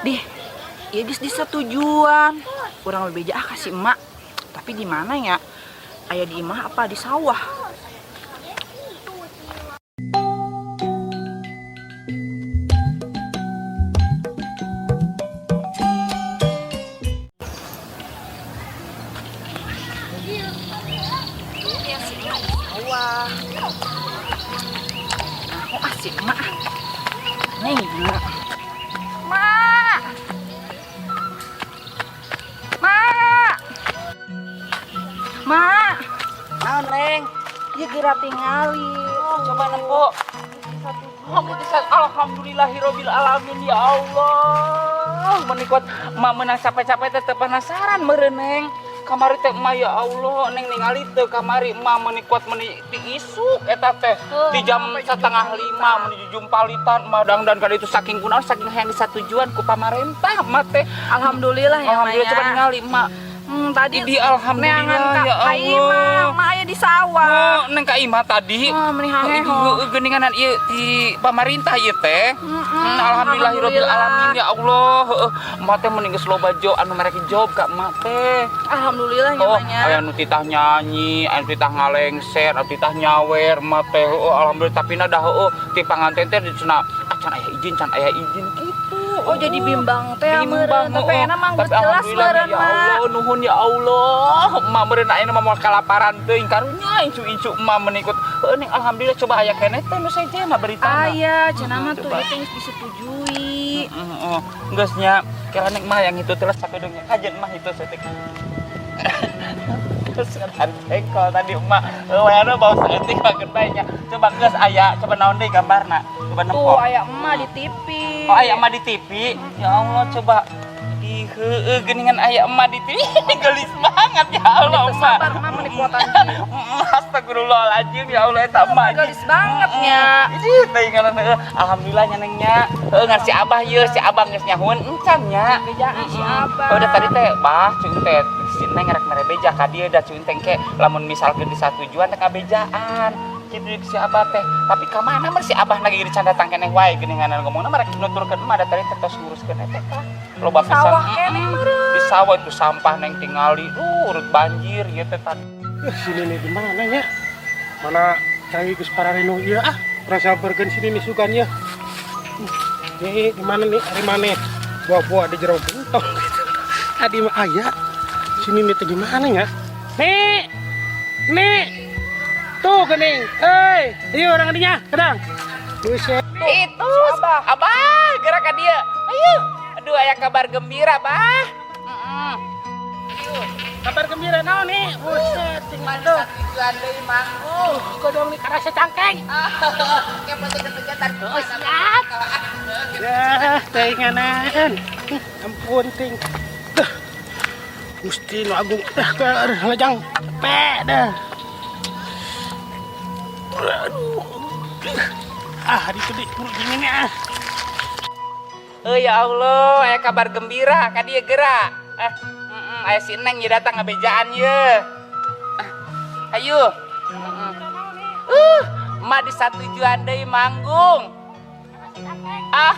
Dih, ieu geus disetujuan. Urang bebeja ah ka si emak. Tapi di mana ya? Aya di imah apa di sawah? Ya, si emak di sawah. Oh, ah si emak ah. Neng gila. Mak. Mak. Mak. Naon, Neng? Ieu geura tingali. Oh, coba nempo. Oh, gitu. Alhamdulillahirabbil alamin, ya Allah. Menikot emak menang capek-capek teh teu penasaran meureun, Neng. Kamari teh emak, ya Allah, Neng ningali teu kamari emak menikot meni ti isuk eta teh di jam 4.30 menuju jumpalitan emak dangdan kada itu saking kunaon, saking hayang disatujuan ku pamarentah emak teh. Alhamdulillah ya, Alhamdulillah, Mak, coba ya. ningali emak. Tadi Idi, alhamdulillah, neangan ka ya ka imah, Allah. Mak aya di sawah. Oh, Neng ka imah tadi. Oh, meni haheho. Itu geuninganan ieu di pamarintah ieu teh. Alhamdulillahirabbil alhamdulillah. Alamin, ya Allah. Heeh. Emak teh mending geus loba job anu merek job ka emak teh. Alhamdulillah ya, Oh, Mak, ya. aya nu titah nyanyi, aya nu titah ngalengser, anu titah nyawer emak teh. Heeh, alhamdulillah, tapi na dah heueuh ti panganten teh cenah ah, can aya izin, can aya izin kitu. Oh, jadi bimbang teh Bimbang, meureun. Tapi heeh. enak mah geus Tapi jelas alhamdulillah, meureun, ya Mak. Allah, nuhun ya Allah. Emak meureun ayeuna mah moal kalaparan teuing, karunya incu-incu emak menikut. Heueuh, Neng, alhamdulillah, coba aya keneh teh nu sejenna beritana. Aya, cenah mah tuh Coba. itu geus disetujui. Heeh. Geus nya, kira Neng mah yang itu terus sakedeungnya. Kajen mah itu saeutik. Terus ngedan cekol tadi emak. Heuh, wayana bau saeutik makeun bae nya. Coba geus aya, coba naon deui gambarna? Coba nempo. Tuh aya emak di TV. Oh, aya emak di TV. Ya Allah, coba di heueuh geuningan aya emak di TV. Gelis banget, ya Allah, Teu emak. sabar emak meni kuatan di. Astagfirullahaladzim, ya Allah, eta emak. Gelis banget nya. Ini teh heueuh. Alhamdulillah nya, Neng, nya. Heueuh, ngan si Abah ieu, si Abah geus nyahueun encan nya. Bejaan si Abah. Oh, udah tadi teh bah cuy teh si Neng rek mere beja ka dieu da cuy teh engke lamun misalkeun disatujuan teh kabejaan. Kitu si Abah teh. Tapi ka mana mah si Abah lagi can datang keneh wae geuningan ngomongna mah rek nuturkeun emak da tadi teh tos nguruskeun eta tah. Loba pisan. Sawah keneh meureun. Di sawah itu sampah, Neng, tingali. Duh, urut banjir ieu teh tadi. Sini nih di mana ya? Mana cai geus parareno ieu ah. Rasa bergen sini nih sugan ya. Nih di mana nih? Ari mana? Buah-buah di jero gentong gitu. Tadi mah aya. Sini nih teh gimana ya? Nih. Nih. Tuh geuning. Hei, ayo orang adinya, kedang. Buset. Itu Abah. Abah, gerak ka dieu. Ayo. Aduh, aya kabar gembira, Bah. Heeh. Kabar gembira naon nih? Buset, sing mantap. Tujuan deui manggung. Kodong nih karasa cangkeng. Yang penting kepencatan. Oh, siap. Ya, teh. Ampun ting. Duh. Gusti nu agung dah ke lejang pe dah. Aduh. Ah, itu di perut dingin ah. Oh ya Allah, aya kabar gembira ka dieu gerak. Eh, aya si Neng ye datang ngabejaan ye. Ah, ayo. Emak disatujuan deui manggung. Ah,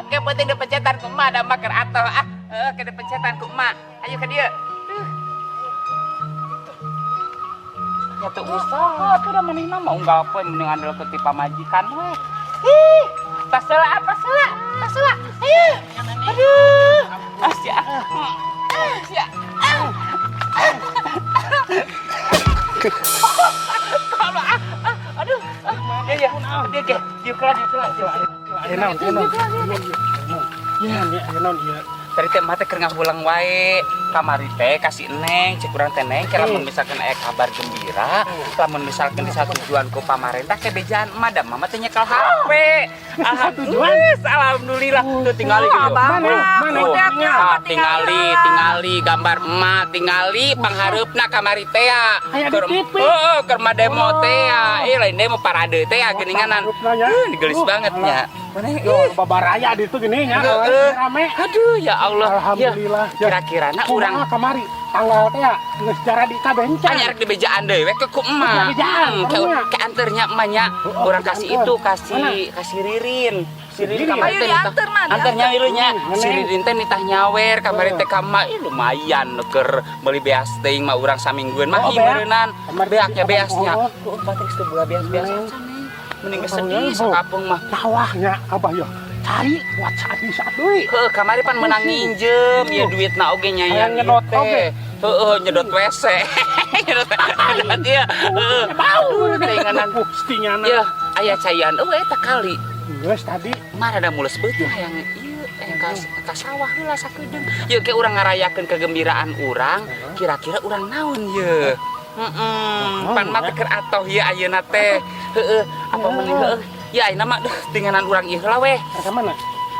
yang penting dipencetan ku emak da emak keur atoh ah. Heuh, ke dipencetan ku emak. Ayo ka dieu. Ya tuh usaha tuh udah manehna mah unggal poe mending andel ke ti pamajikan we. Ih, tas heula ah, tas heula, tas heula. Ayo. Aduh. Ah, sia. Ah, sia. Ah. Kalau ah, ah, aduh. Ah, ya ya. Dia ge, dia kelar, dia kelar, dia. Ayo naon, ayo naon. Ya, ya, ayo naon ieu. Tadi teh emak teh keur ngahulang wae. Kamari teh kasih Neng, cek urang teh Neng, ke lamun misalkan aya kabar gembira, lamun misalkan disatujuan ku pamarentah ke bejaan emak da mama teh nyekel HP. Alhamdulillah, alhamdulillah. Tuh tingali gitu. Abah Mana? mah Mana? udah Ah, mah tingali, tingali gambar emak, tingali panghareupna kamari teh ya. Aya di TV. Heeh, keur mah demo teh ya. Eh, lain demo parade teh ya geuninganan. Panghareupna nya. Heuh, gelis banget nya. Mana yo babaraya di itu gini nya. Heeh. Rame. Aduh, ya Allah. Alhamdulillah. Ya, kira-kira na urang Kumaha kamari tanggal teh ya geus jaradi kabeh encan. Hanya rek dibejaan deui we ke ku emak. Dibejaan, Ke, karunya. ke anternya emaknya. Oh, Urang kasih diantar. itu, kasih Mana? kasih Ririn. Si Ririn Sendiri kamari ya? teh Ayo dianter, mah, Anter dianter. nya nya. Si Neng. Ririn teh nitah nyawer kamari teh ka emak. Ih, lumayan keur meuli beas teuing mah urang saminggueun mah Oh, ih beak. meureunnan. Kamari Beak nya abang beasnya. oh. Oh, pating geus teu boga beas-beas Neng. acan neng. Mending geus Oh, sedih oh. sakapeung mah. Tawahnya abah ya. Cari kuat saat di saat deui. Heuh, kamari pan menang nginjem ya duitna oge nya Hayang nyedot teh. oge. Heeh, nyedot WC. Nyedot nyedot ieu. Heeh. Bau Teuinganan. Pustingana. Ya, aya caian eueuh eta kali. Geus tadi. Mah rada mules beuteung hayang ieu eh ka sawah heula sakedeung. Yeuh ke urang ngarayakeun kegembiraan urang, kira-kira urang naon ye? Heeh, pan mah teh keur atoh ieu ayeuna teh. Heeh, apa mending heueuh. Ya ayeuna mah duh tinganan urang ieu heula weh. Ka mana?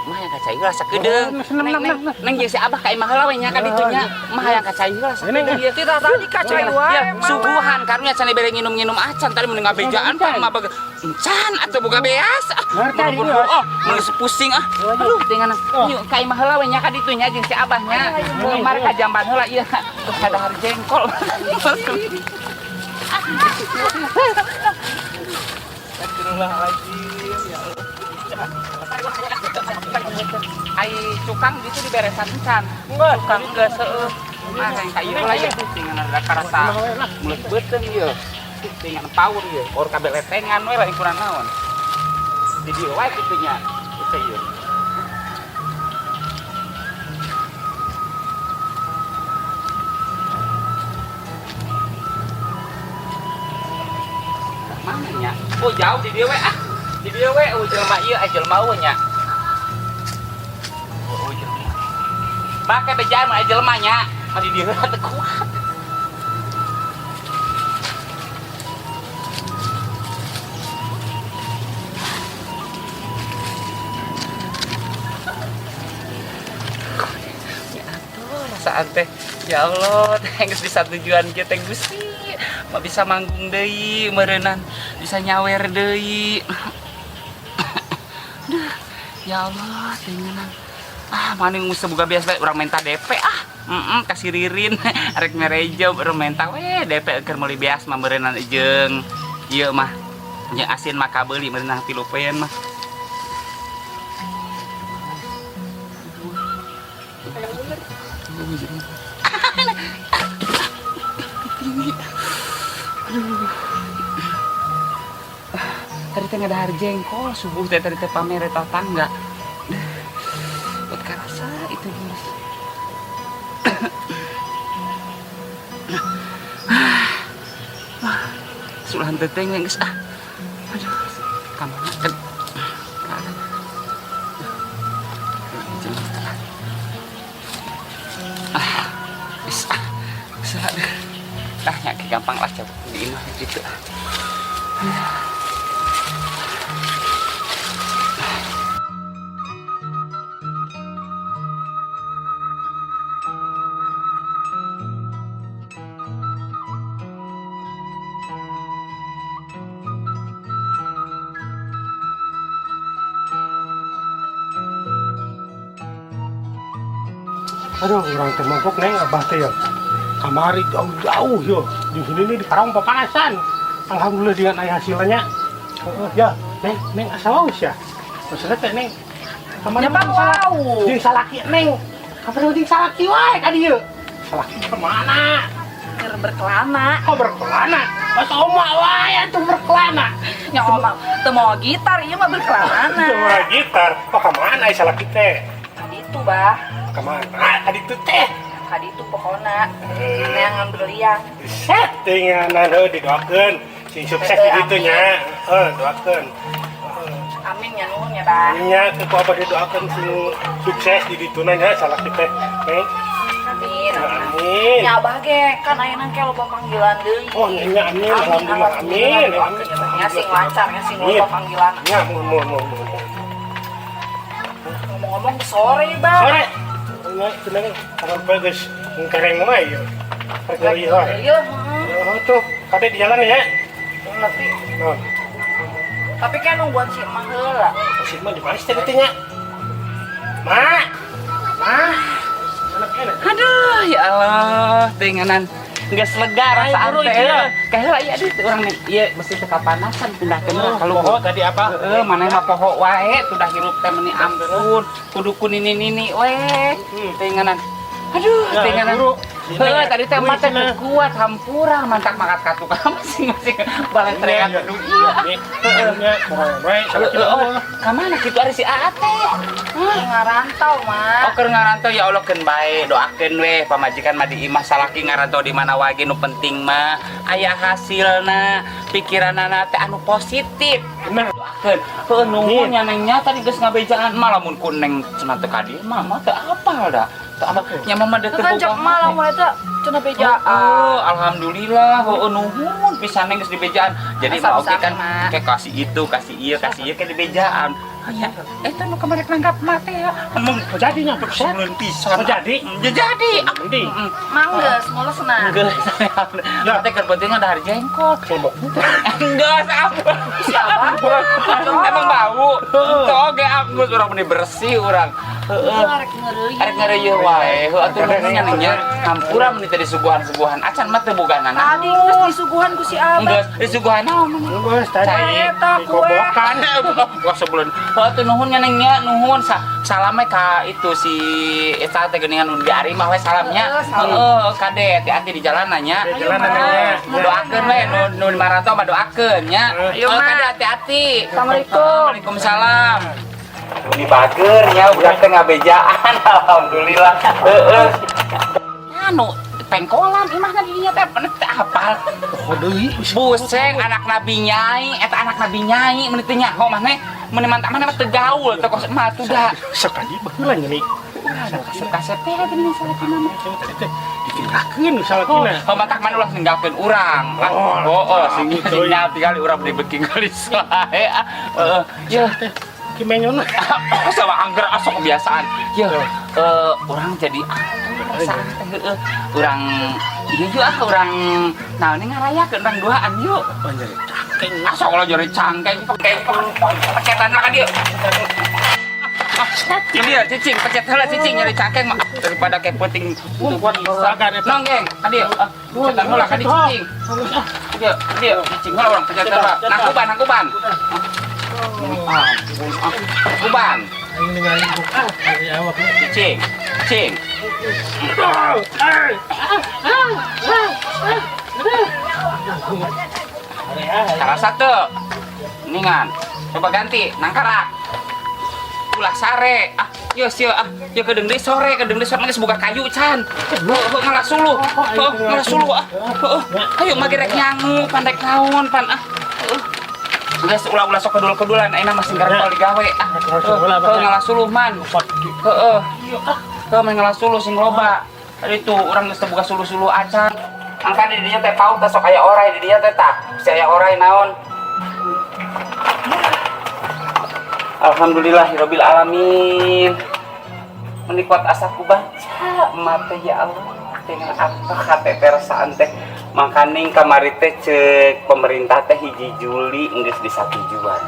Mah hayang ka cai heula sakedeung. Oh, nah, Neng nah, neng nah, neng jeung si Abah ka imah heula we nya ka ditu nya. Mah hayang ka cai heula sakedeung ieu. Tidak tadi ka cai wae. Ya, Mah. suguhan karunya can dibere nginum-nginum acan tadi mending ngabejaan pan mah baga encan atuh boga beas. Ah, Ngerti, buru-buru, geus. oh, mun pusing ah. Aduh, tinganan. Oh. Yuk ka imah heula we nya ka ditu nya jeung si Abah nya. Mari ka jamban heula ieu. Terus kadahar jengkol. Astagfirullahaladzim, ya Allah. Ai cukang gitu diberesan encan. Cukang geus heueuh. Ah, yang ka ieu heula ieu tinganan da karasa mulut beuteung ieu. Tingan power ieu, or kabeh letengan we lain kurang naon. Di dieu wae kitu nya. Kitu ieu. Mana nya? Oh jauh di dieu we ah. Di dieu we oh jelema ieu ah jelema eueuh nya. Oh, oh jelema. Make bejaan mah jelema nya. Mah di dieu teu kuat. Ya atuh rasaan teh. Ya Allah, teh geus bisa tujuan kieu teh Gusti. Mah bisa manggung deui meureunnan, bisa nyawer deui. Duh, ya Allah, teh. Ah, maning geus boga biasa urang menta DP ah. Heeh, kasih Ririn rek mere job urang menta we DP keur meuli beas mah meureunnan jeung ieu mah. Nya asin mah kabeuli meureunnan 3 poean mah. Aduh. Tadi teh ngadahar jengkol subuh teh tadi teh pamer eta tangga. Buat karasa itu geus. Sulah teh teh geus ah. Aduh, ka mana kan? Ah, geus ah. Geus lah. Dah nya gampang lah coba di imah gitu. Aduh, urang teh mogok neng abah teh ya. Kamari jauh-jauh yo. Di sini nih di Karawang papanasan. Alhamdulillah dengan aya hasilnya. Heeh, ya, neng, neng asa haus ya. Maksudnya teh neng. Kamari Nya mah wau. Jeung salaki neng. Kamari jeung salaki wae ka dieu. Salaki ka mana? Keur berkelana. Kok berkelana? Pas oma wae atuh berkelana. Nya oma teu mawa gitar ieu mah berkelana. Teu mawa gitar. Kok ka mana ai salaki teh? Ka ditu, Bah. Ka mana? Ka ditu teh. Ka ditu pokona. Neangan berlian. Set tinganan heuh didoakeun sing sukses di ditu nya. Heuh, doakeun. Amin ya nuhun ya, Bah. Nya ke ku abah didoakeun sing sukses di dituna nya salaki teh. Neng. Amin. Amin. Nya abah ge kan ayeuna ke loba panggilan deui. Oh, nya amin, alhamdulillah amin. Amin. Nya sing lancar nya sing loba panggilan. Nya muhun muhun muhun muhun. Ngomong-ngomong sore, Bah. Sore. Nya cenah sampai geus ngkereng mah ieu. Rek ieu wae. Iya, heeh. Oh, tuh, kade di jalan ya. Tapi Nah, tapi kan nungguan si emah heula. si mah di mana sih teh nya? Ma. Ma. Anak enak. Aduh, ya Allah, tinganan. Geus lega rasaan buru teh. ieu. Kaheula ieu aduh urang ieu besi teu kapanasan pindahkeun lah Oh, kalau poho tadi apa? Heeh, maneh mah poho wae tudah hirup teh meni ampun. Kudu ku nini-nini we. Teh. Aduh, Ya, teh nganan. buru. Heuh, tadi teh mah teh Cenah. teu kuat hampura mantak makat ka tukang masing-masing baletrean. Aduh, iya. Heeh. Baik, salah Heeh, oh, ka mana kitu ari si Aa teh? Hah? Ngarantau, Mak. Oh, keur ngarantau, ya Allah, keun bae, doakeun we pamajikan mah di imah, salaki ngarantau di mana wae ge nu penting mah aya hasilna, pikiranana teh anu positif. Nah, doakeun. Heuh, nuhun nya, Neng, nya, tadi geus ngabejaan mah lamun ku Neng cenah teu ka dieu mah mah teu apal da. Teu apal nya mah teu Itu kan cek boga. mah lamun eta cenah bejaan. Oh, alhamdulillah, heueuh, nuhun pisan, Neng, geus dibejaan. Jadi mah oge kan Sama-sama. kayak kasih itu, kasih ieu, kasih ieu kayak dibejaan. Ya, eta nu kemarin nanggap mah teh ya. Emang jadi nyampe sebelum pisan. Oh, jadi? Ya jadi. Mending. Mangga, mules nah. Enggak, ya. Teh keur penting ada jengkol. Sombong. Enggak, apa? Siapa? Emang bau. Tuh oge anggus urang meni bersih urang. Heeh. Arek ngeureuyeuh. Arek ngeureuyeuh wae. Heuh atuh nuhun nya, Neng, nya. Hampura meni teh disuguhan-suguhan. Acan mah teu boga nanaon. Tadi geus disuguhan ku si Abah. Geus disuguhan naon? Geus tadi. Cai. Eta kue. Dikobokan. Wah, sebelum. Heuh atuh nuhun nya, Neng, nya, nuhun. Salame ka itu si eta teh geuningan nu di Arimah we salamnya. Heeh, salam. Heeh, kade hati-hati di jalan nya. Di jalan nya. Doakeun we nu nu di marantau mah doakeun nya. Ayo, Heuh, Ma. kade hati-hati. Assalamualaikum. Waalaikumsalam. Ini bager nya udah teh ngabejaan, alhamdulillah. Heeh. Anu pengkolan imahna di dinya teh teh apal. Oh, deui. Buseng anak nabi nyai, eta anak nabi nyai mun teu nyaho maneh, mun mantap maneh mah teu gaul teu kos mah tuh da. Sekali baheula nya nih. Kasep-kasep teh geuning salakina mah. Tadi teh ditinggalkeun salakina. Oh, matak mana ulah ninggalkeun urang. Lah, Oh, oh, sing gitu. sing tinggal urang dibeuki gelis wae. Ah. Heeh. Ya, Teh ki menyon. Sama angger asok kebiasaan. Ya, urang jadi ah, perasaan teh heueuh. Urang ieu yuk ah, urang naon ngarayakeun urang duaan yuk. Oh, nyeri cangkeng. Asok lo nyeri cangkeng, pakai pecetan lah ka dieu. Ini dia cicing, pecet heula cicing nyeri cangkeng mah daripada kayak penting Kuat olahraga eta. Nong geng, ka dieu. Ah, pecetan heula ka dieu cicing. Dieu, dieu cicing heula urang pecet heula. Nangkuban, nangkuban. Ah, ah, nangkuban. Aing ningali ah, ari awak. Cicing, cicing. Ah. Salah satu. Ningan. Coba ganti, nangkarak. Ulah sare. Ah, yo sio ah, yo kedeung deui sore, kedeung deui sore geus boga kayu can. Heuh, heuh, ngalah suluh. Heuh, ngalah suluh ah. Heuh. Ayo mah rek nyangu, pan rek naon pan ah. Heuh. Geus ulah-ulah sok kedul-kedulan ayeuna mah sing garempol digawe ah. Heuh, ngalah suluh man. Heeh. Heuh, mah ngalah suluh sing loba. Tadi tuh urang geus teu boga suluh-suluh acan. Angka di dinya teh paut teh sok aya orai di dinya teh tah. Bisa aya orai naon. Alhamdulillahirabbil alamin. Meni kuat asa ku baca mate ya Allah. Dengan apa hate perasaan teh makaning kamari teh cek pemerintah teh 1 Juli geus disatujuan.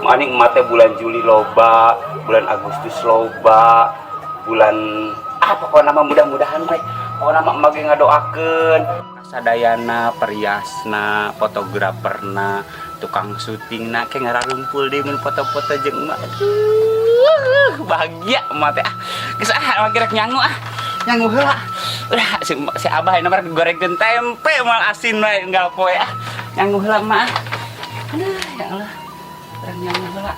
Maning emak teh bulan Juli loba, bulan Agustus loba, bulan ah pokoknya mah mudah-mudahan we. Pokoknya mah emak ge ngadoakeun sadayana periasna, fotograferna, tukang syutingna ke ngararumpul deui mun foto-foto jeung emak. Aduh, bahagia emak teh ah. Geus ah, emak rek nyangu ah. Nyangu heula. Udah si Abah ini mah gorengkeun tempe moal asin we enggal poe ah. Nyangu heula emak ah. Aduh, ya Allah. Urang nyangu heula.